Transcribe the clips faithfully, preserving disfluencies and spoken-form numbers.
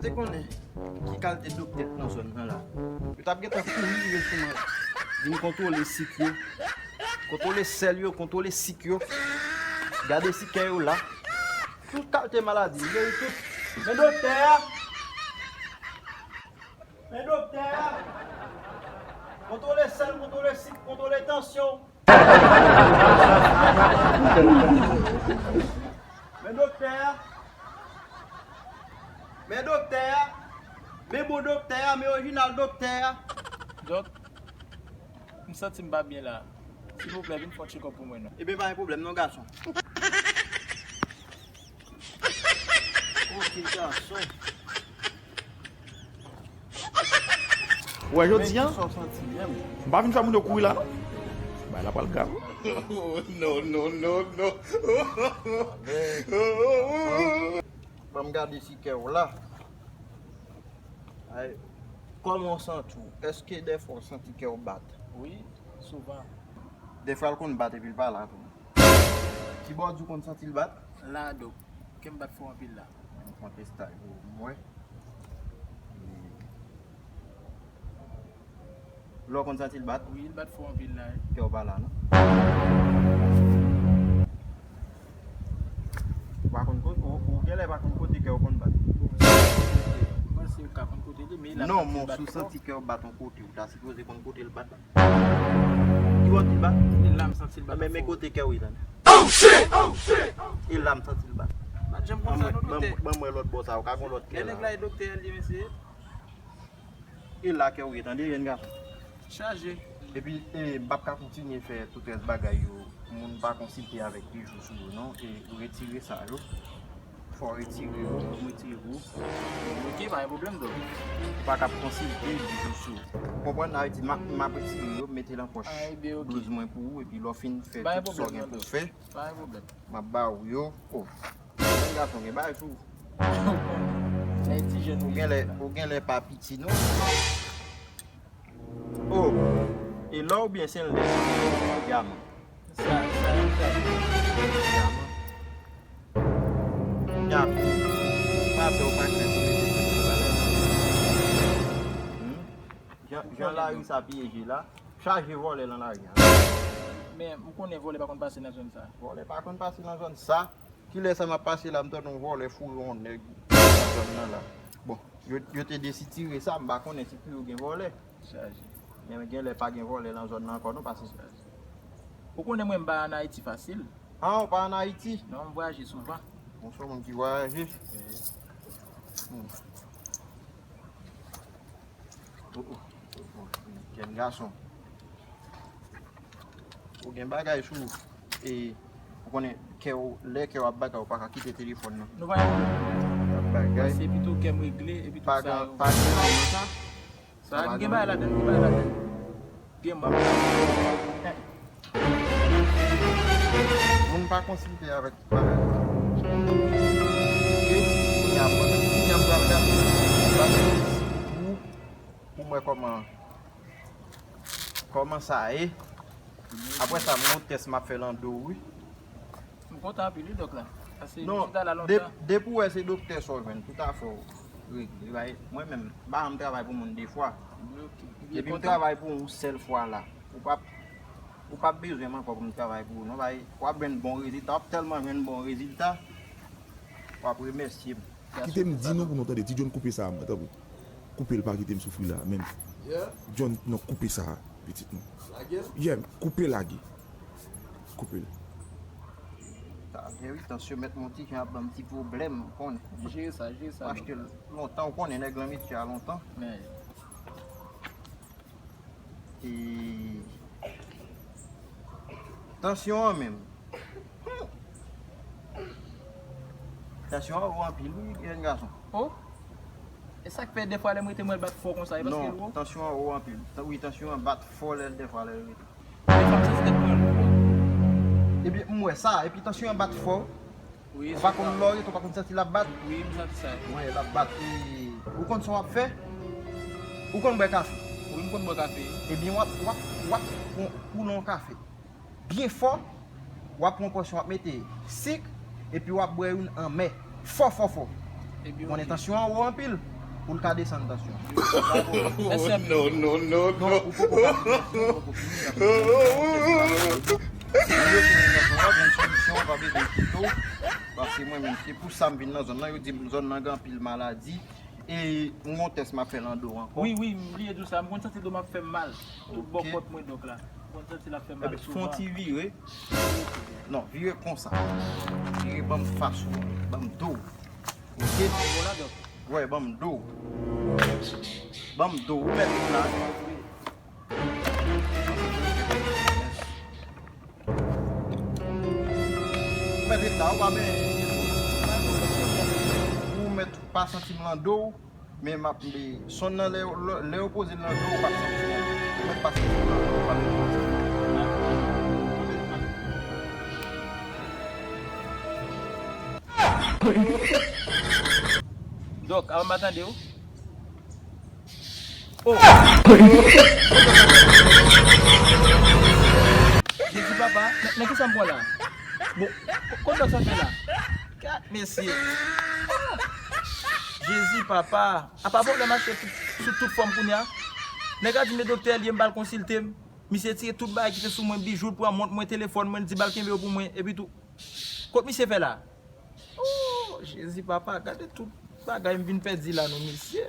Te konnen ki kalite doktè k nan zòn nan la. Yo t ap gentan kouri rive sou mwen. Vin kontwole sik yo. Kontwole sèl yo, kontwole sik yo. Gade si kè yo la. Tout kalite maladi, m geri tout. Men doktè a! Men doktè a! Kontwole sèl, kontwole sik, kontwole tansyon. Men doktè a! Men doktè a! Men bon doktè a, men orijinal doktè a! Dòk, m santi m pa byen la. Silvouplè, vin fè yon tchekòp pou mwen non. Ebyen, pa gen pwoblèm non, gason. Ok, gason. Ou wè jodi a? M pa vin fè moun yo kouri la non. Bagay la pral grav. Non, non, non, non. Ban m gade si kè w la. Ay, kòman w santi w? Èske dèfwa w santi kè w bat? Wi, souvan. Dèfwa l konn bat epi l pa la tou. Kibò w di w konn santi l bat? La, dòk. Kè m bat fò anpil la. Mwen pran testay pou mwen. Lè w konn santi l bat? Wi, l bat fò anpil la, wi. Kè w pa la, non? Ou pa konn kote, ou, ou genlè pa konn kote kè w konn bat. Mwen se ka konn kote li, men l ap santi l bat fò. Non, men si w santi kè w bat yon kote, ou ta sipoze konn kote l bat la. Ki bò ki bat? E la m santi l bat fò. Men, men kote kè w ye, tande. E la m santi l bat. Bat janm konsa non, doktè. Ban m wè lòt bò sa, ou ka gon lòt kè la. Lè nèg la e doktè, li mesye. E la kè w ye, tande, jèn gason. Chaje. Epi, e, m p ap ka kontinye fè tout rès bagay yo. Moun pa konsilte avèk Bijou sou yo, non. E, retire sa yo. Fò w retire yo, fò m retire pou ou. Ok, pa gen pwoblèm, dòk. Ou pa ka ap konsilte Bijou sou yo. Ou konprann? Sa vle di, m ap, m ap retire yo, mete l nan pòch blouz mwen pou ou, epi lè w fin fè tout sa w gen pou w fè, m ap ba w yo. Oh, jèn gason gen bagay sou ou. Ou genlè, ou genlè pa piti, non? Oh, e lò oubyen se lè? Yaman. Sa, sa, sa. Yaman. Yaman. Pa pè ou pa krèt ou mete sou valè. Hmm? Jan, jan lari sa pyeje la, chaje vòlè nan lari a. Men, m konnen vòlè pa konn pase nan zòn sa. Vòlè pa konn pase nan zòn sa. Kilè sa m ap pase la, m tande yon vòlè foure yon nèg nan zòn nan la. Bon, yo, yo te desitire sa, m pa konnen si toujou gen vòlè. Chaje. Men genlè pa gen vòlè nan zòn nan ankò non, paske. Chaje. Ou konnen mwen m pa ann Ayiti fasil. Ah, ou pa ann Ayiti? Non, m vwayaje souvan. Bon, se yon moun ki vwayaje. Wi. Hmm. Oh, oh, oh, oh. Jèn gason. Ou gen bagay sou ou. E, ou konnen, kè w, lè kè w ap bagay, ou pa ka kite telefòn nan. Nou pa gen pwoblèm. Ap bagay. Se pito kè m regle, epi tout sa yo. Pa gen, pa gen anyen sa. Sa gen bagay ladan, gen bagay ladan. Gen mwen. Moun pa konsilte avèk bagay. Ok, kounye a, kounye a m pral gade, m pral gade pou, pou m wè kòman, kòman sa ye. Apre sa, m gon tès m ap fè nan do w, wi. M kontan anpil, wi, dòk la. Paske non, m chita la lontan. Depi w wè se doktè sa w jwenn, tout afè w regle. Mwen menm, m pa janm travay pou moun de fwa. Depi m travay pou yon sèl fwa la, ou p ap, ou p ap bezwen m ankò pou m travay pou ou non. W ap jwenn bon rezilta, w ap tèlman jwenn bon rezilta, w ap remèsye m. Kite m di nou pou nou tande, Ti John, koupe sa, tanpri. Koupe l, pa kite m soufri la menm. John, non, koupe sa, pitit non. Yeah, koupe lage. Koupe l. Talè wi, tansyon mèt monte, jan ap ban m ti pwoblèm, ou konnen. Jere sa, jere sa. M achte l lontan, ou konnen nèg lan metye a lontan. Men. E tansyon an menm. Tansyon an wo anpil wi, jèn gason. Oh? E sa k fè dèfwa lè m rete m wè l bat fò konsa, e paske l wo? Non, tansyon an wo anpil. Tan-, wi, tansyon an bat fò lè, dèfwa lè l rete. Dèfwa m santi tèt mwen lou. Ebyen, m wè sa, epi tansyon an bat fò. Wi, ou pa konn lè w rete, ou pa konn santi l ap bat? Wi, m santi sa. Wi, l ap bat. E ou konn sa w ap fè? Ou konn bwè kafe? Wi, m konn bwè kafe. Ebyen, w ap, w ap, w ap pran koulon kafe byen fò, w ap pran pòsyon, w ap mete sik, epi w ap bwè youn anmè. Fò, fò, fò. Ebyen, konnen tansyon an wo anpil. pou l ka desann tansyon. Èske non, non, non, non, non. Ou poko ka fini, ou poko fini, sa fè mal. Ou yo fini nan fon, w ap jwenn solisyon, w pa bezwen kite w. Paske mwen menm, se pou sa m vin nan zòn nan, yo di m zòn nan gen anpil maladi. E m gon tès m ap fè nan do ankò. Wi, wi, m bliye di w sa. M konn santi do m ap fè m mal. Tout bò kòt mwen, dòk la. M konn santi l ap fè m mal souvan. Ebyen, fè yon ti vire. Non, vire konsa. Vire ban m fas ou, ban m do w. Ok? An bon la, dòk? Wè, ban m do w. Ban m do w. Ou mèt la. Ou mèt ret la, ou pa benyen. Ou mèt pa santi m lan do w, men m ap, sonn nan lè, lè, lè yo poze l lan do w, ou p ap santi l. Ou mèt pa santi l lan do w, ou pa mèt santi l. Dòk, avan m pa tande w. Oh! Jezi papa, nan, nan kisa m pran la? Bon, ko-, kot dòk sa fè la? Gad mesye. Jezi papa, apa pwoblèm mache tout, sou tout fòm kounye a? Nèg la di m e doktè li ye, m pa al konsilte m. Misye tire tout bagay ki te sou mwen, bijou l pran, mont mwen, telefòn mwen, l di ba l kenbe yo pou mwen, epi tou. Kot misye fè la? Oh, Jezi papa, gade tout bagay m vin pèdi la non, mesye.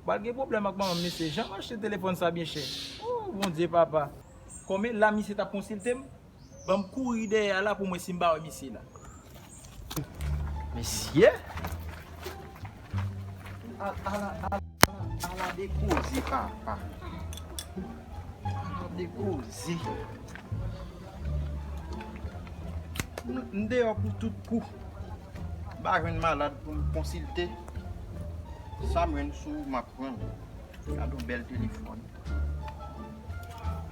Pral gen pwoblèm ak manman m, mesye. Jan m achte telefòn sa byen chè. Oh, Bondye papa. Kòm e la misye t ap konsilte m, ban m kouri dèyè a la pou m wè si m pa wè misye la. Mesye! Ala, ala, ala, ala de koze, papa. Ala de koze. M, m deyò pou tout kou. M pa jwenn malad pou m konsilte. Sa m jwenn sou ou, m ap pran l. Gade yon bèl telefòn.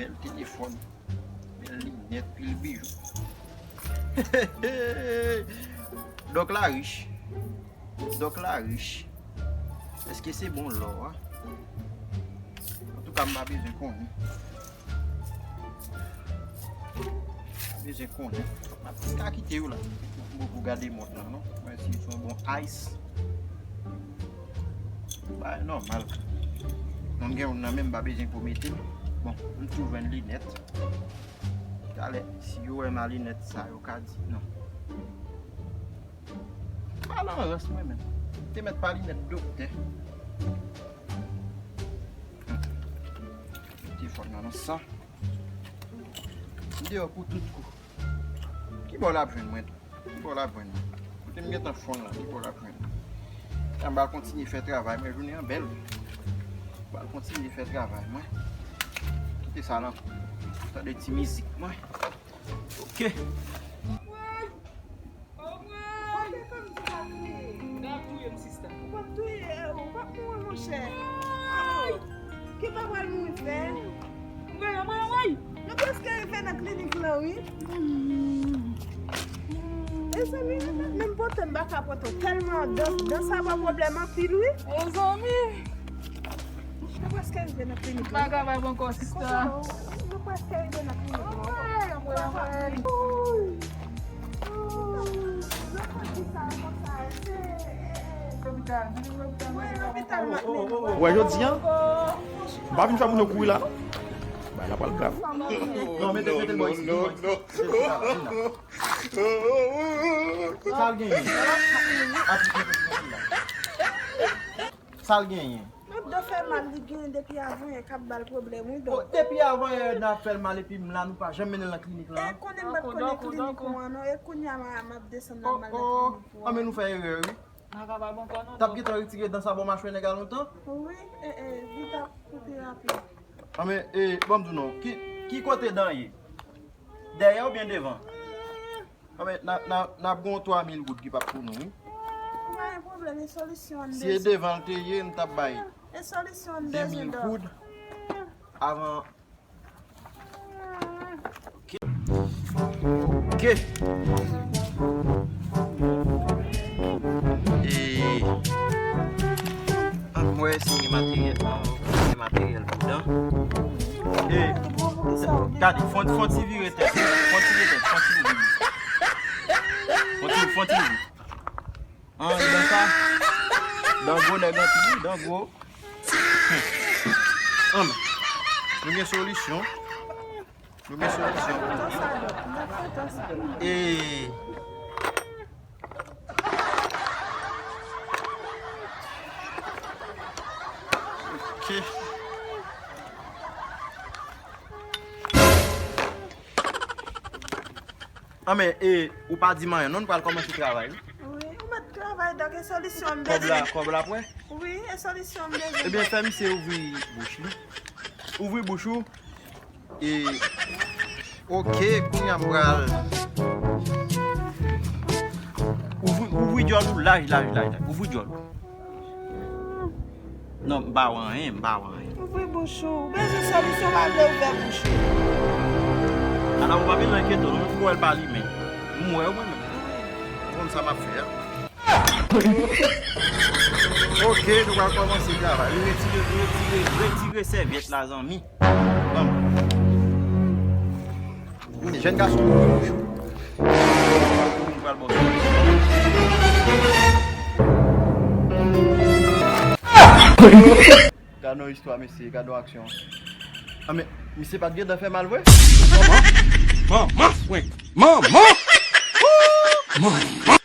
Bèl telefòn. Bèl linèt, pil bijou. Dòk la rich. Dòk la rich. Èske se bon lò a? Antouka, m pa bezwen konnen. M pa bezwen konnen. M ap ka kite yo la. M poko gade mont lan, non. Mwen si se yon bon ice. Bagay nòmal. Non, gen youn nan men m pa bezwen pou mete. Bon, m tou jwenn linèt. Talè, si yo wè m a linèt sa, yo ka di non. Pa lan rans mwen menm. Te mèt pa linèt doktè. Telefòn nan nan sa. M deyò pou tout kou. Ki bò l ap jwenn mwen tou? Ki bò l ap jwenn mwen? Kote m gentan fonn lan, ki bò l ap jwenn mwen? An ba kontinye fè travay mwen, jounen an bèl. Ba kontinye fè travay mwen. Kite sa lan. Tande ti mizik mwen. Ok. Ou p ap touye m, sista. Ou p ap touye, ou p ap mouri, monchè. Ki pa pral mouri frè? Woy, woy, woy. Nou prèske rive nan klinik lan, wi. Mezanmi, menm pote m pa ka pote w. Tèlman dans, dans sa ba pwoblèm anpil, wi. Mezanmi. Nou prèske rive nan klinik la. Pa ka bay bon kò, sista. Nou prèske rive nan klinik la. Anmwey, anmwey, anmwey. Lopital, lopital. Wè, jodi a, m pa vin fè moun yo kouri la. Bagay la pral grav. Non, mete, mete l bò isi, mete l bò isi. Sa l genyen? Sa l genyen? Map do fè mal li genyen depi avan yè k ap ba l pwoblèm, wi, dòk. Depi avan yè n ap fè l mal epi m la, nou pa janm mennen l nan klinik la. E konnen m pa t konnen klinik ou an non, e kounye a m a, m ap desann nan mal nan klinik ou an. Anben nou fè erè, wi. T ap gentan retire dan sa bò machwè nèg la lontan. Wi, e, e, li t ap koute rapid. Anben, e, ban m di w non, ki, ki kote dan ye? Dèyè oubyen devan? Anben, n a, n a, n ap gen yon twa mil goud ki p ap pou nou, wi. Pa gen pwoblèm, e solisyon an bezwen. Si e devan l te ye, n t ap bay de mil goud avan. Ok. Ok. E, an mwen si gen materyèl, an, gen materyèl ladan. E, gade, fon, fon ti vire tèt, fon ti vire tèt, fon ti vire. Fon ti, fon ti vire. An, e dan sa. Dango, nèg anpil, wi, Dango. Ann, nou gen solisyon. Nou gen solisyon. E. Ok. Anben, e, ou pa di m anyen, non, nou pral kòmanse travay, wi. Wi, ou mèt travay, donk e solisyon m bezwen. Kòb la, kòb la prè? Wi, e solisyon m bezwen. Ebyen, fè misye ouvri bouch li. Ouvri bouch ou. E, ok, kounye a m pral. Ouvri, ouvri djòl ou, laj, laj, laj, laj. Ouvri djòl ou. Non, m pa wè anyen, m pa wè anyen. Ouvri bouch ou. Ou bezwen solisyon, pa vle ouvè bouch ou. Ala ou pa bezwen enkyete w, non, m wè l pa limen. M wè w mwen menm. Ou konn sa m ap fè a. Ok, nou pral kòmanse travay. Retire, retire, retire sèvyèt la, zanmi. Ban m. Jèn gason, ouvri bouch ou. Ou pral ba w. Gade yon istwa, mesye, gade yon aksyon. Ah, men, misye pa t gentan fè mal vre? Manman! Manman fwenk! Manman! Manman!